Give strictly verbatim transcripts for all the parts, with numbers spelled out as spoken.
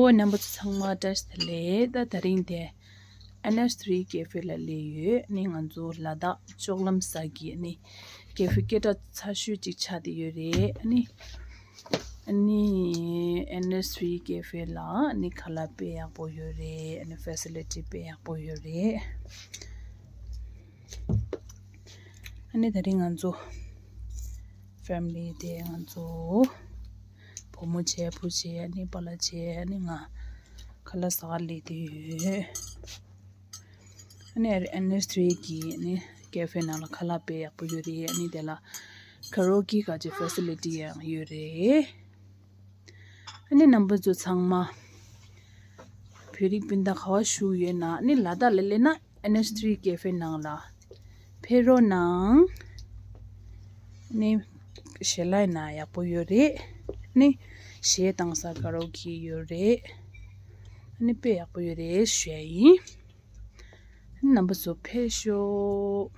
ཨོ་རྣམ་པ་ཚོ་ཚང་མ་བཀྲ་ཤིས་བདེ་ལེགས། ད་དེ་རིང་དེ་ཨེན་ཨེཆ་ཐི་རི་ཀེ་ཧྥེ་ལ་སླེབས་ཡོད། ནི་ང་ཚོ་ལ་དྭགས་ལྕོག་ལམ་ས་གི་ནི་ཀེ་ཧྥེ་སྐད་གྲགས་ཚ་ཤོས་ཅིག་ཆགས་བསྡད་ཡོད་རེད། ནི་ནི་ཨེན་ཨེཆ་ཐི་རི་ཀེ་ཧྥེ་ལ་ནི་ཁ་ལག་དཔེ་ཡག་པོ་ཡོད་རེད། ནི་ཕེ་སི་ལི་ཊི་དཔེ་ཡག་པོ་ཡོད་རེད། ཨ་ནི་དེ་རིང་ང་ཚོ་ཕེ་མི་ལི་དེ་ང་ཚོ་བུ་མོ་བྱས་བུ་བྱས་ཨ་ནི་པཱ་ལགས་བྱས་ཨ་ནི་ང་ཁ་ལག་ཟ་ག་སླེབས་བསྡད་ཡོད། ཨ་ནི་ཨེན་ཨེཆ་ཐི་རི་གི་ཨ་ནི་ཀེ་ཧྥེ་ནང་ལ་ཁ་ལག་དཔེ་ཡག་པོ་ཡོད་རེད། ཨ་ནི་དེ་ལ་ཁ་རོ་ཀེ་ག་ཅིག་ཕེ་སི་ལི་ཊི་ཡང་ཡོད་རེད། ཨ་ནི་རྣམ་པ་ཚོ་ཚང་མ་བོད་རིགས་སྤུན་ཟླ་ག་བ་བཞུགས་ཡོད་ན་ཨ་ནི་ལ་དྭགས་ལ་སླེབས་ན་ཨེན་ཨེཆ་ཐི་རི་ཀེ་ཧྥེ་ནང་ལ་ཕེབས་རོགས་གནང་། ཨ་ནི་གཞས་ལ་ཡིན་ན་ཡག་པོ་ཡོད་རེད། ཨ་ནི་གཞས་བཏང་ས་ཀ་རོ་ཀེ་ཡོད་རེད། ཨ་ནི་དཔེ་ཡག་པོ་ཡོད་རེད་ཞུ་ཡ་ཡིན། རྣམ་པ་ཚོ་ཕེབས་ཤོག།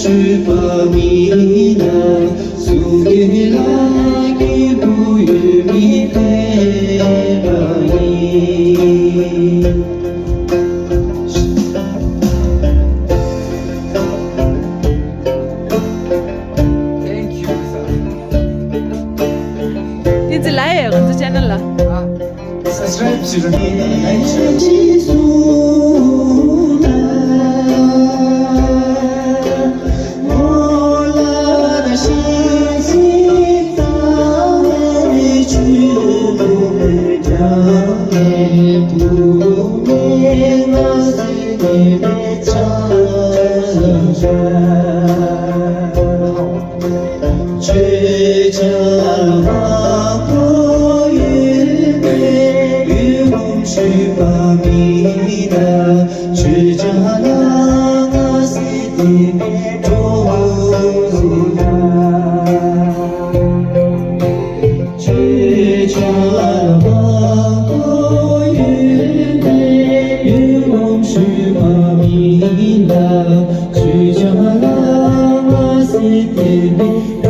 ཞུས་པ་མིན་ན། གསུང་གི་ལ་སྐྱེས་བུ་ཡོད་མི་ཕེབས་པ་ཡིན། Thank you, sir. ཏིན་ཙི་ལ་ཡ་ང་ཚོ་ཆེ་ནལ་ལ། ཨ། སབ་སི་ཀ་རེབ་བྱེད་རོགས་གནང་། ལའིཀ་བྱེད་རོགས་གནང་། ཆོས་ཆར་དབང་པོ་ཡོད་པའི་ཡུལ་ལུང་ཞུས་པ་མིན་ན། ཆོས་ཆར་ལ་ང་སྲིད་དེ་འགྲོ་ལ། ཆོས་ཆར་དབང་པོ་ཡོད་པའི་ཡུལ་ལུང་ཞུས་པ་མིན་ན། ཆོས་ཆར་ལ་ང་སྲིད་དེ།